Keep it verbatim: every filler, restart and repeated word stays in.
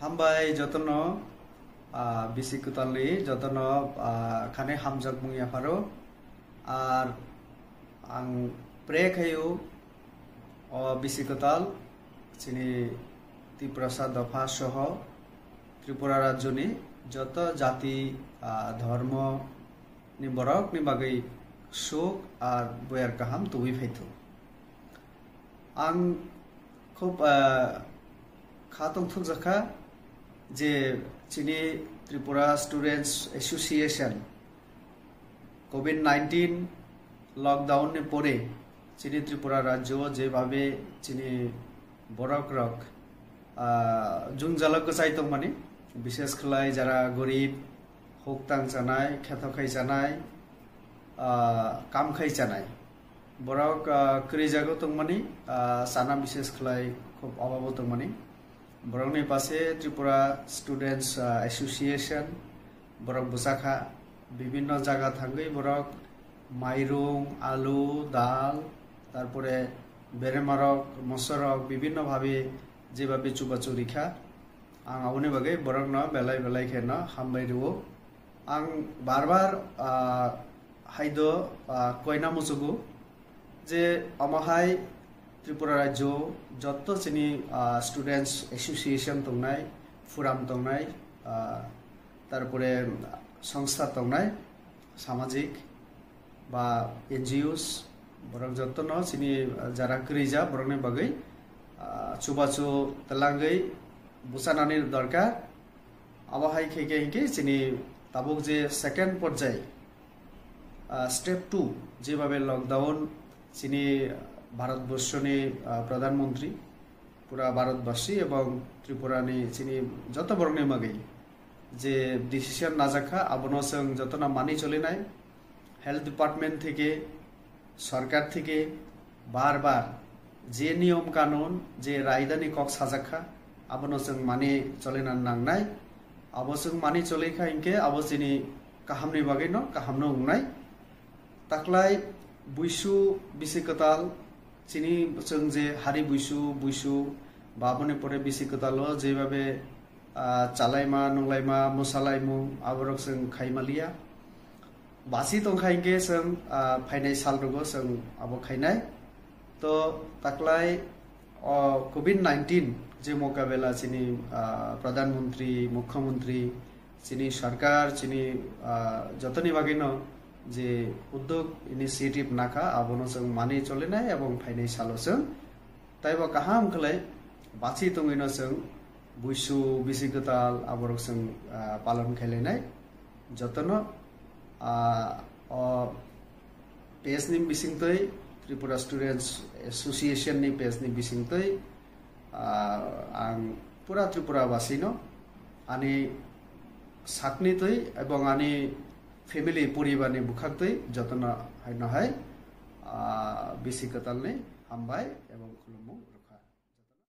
Hambai jotono, ah, bisi kwtalni jotono, ah, khani hamjakmung yapharo. Ar ang pray khaio o bisi kwtal chini Tiprasa dopha soho Tripura rajyoni joto jati, ah, dhormo ni borok ni bagwi suk ar boyar kaham tubui phaithu. Ang khub, ah, kha tongthok jakha je chini Tripura Students Association covid nineteen lockdown ni pore chini Tripura rajyo o jebabe chini borok rok, ah, jwngjalo kwchai tongmani, bishes khlai jara gorib, huk tang chanai, kheto khai chanai, ah, kam khai chanai. Borok, ah, kwrwijago tongmani, ah, chana bishes khlai khub obabo tongmani. Borokni pase Tripura Students, ah, Association, borok bwchakha, bibinno jaga thangwi borok mairung, alu, dal, tarpore beremarok, mosorok bibinno bhabe jebabe chubachu rikha. Ang aboni bagwi borokno belai belai kheno hambai rwo. Ang bar bar, ah, haido, ah, koina muchugo je omo hai Tripura rajyo jotto chini, ah, Students Association tongnai, forum tongnai, ah, tarpore songstha tongnai, samajik ba N G Os, borok jottono chini, ah, jara kwrwija borokni bagwi, ah, chubachu twlangwi bwchanani dorkar. Abo hai khe khe hinkhe chini tabuk je second porjai, ah, step two, jebabe lockdown chini Bharatborshoni, ah, Pradhan Mantri, pura Bharatbasi ebong Tripurani chini joto borokni bagwi je decision najakha, abono chwng jotono mani cholinai. Health Department theke, sorkar theke bar bar je niyom kanun, je raidani kok sajakha, abono chwng mani cholina nangnai. Abo chwng mani cholaikha hinkhe abo chini kahamni bagwino kahamno wngnai. Taklai buisu bisi kwtal, chini chwng je hari buisu, buisu, ba aboni pore bisi kwtalo jebabe, ah, chalaima, nunglaima, mwsalaimung, aborok chwng khaimaliya. Basi tongkha hinkhe chwng, ah, phainai sal rogo chwng abo khainai. To taklai o covid nineteen je mokabela chini, ah, Pradhan Mantri, Mukhyamantri, chini sarkar, chini, ah, jotoni bagwino je udyog initiative nakha, abono chwng mani cholinai ebong phainai salo chwng taibo kaham khlai bachi tongwino chwng buisu bisi kwtal aborok chwng, ah, palon khailainai. Jotono, ah, o page ni bisingtwi, Tripura Students Association ni page ni bisingtwi, ah, ang pura Tripura basino ani sakni twi ebong ani family poribar ni bwkhak twi jotono haino hai, ah, bisi kwtalni hambai ebong khulumung.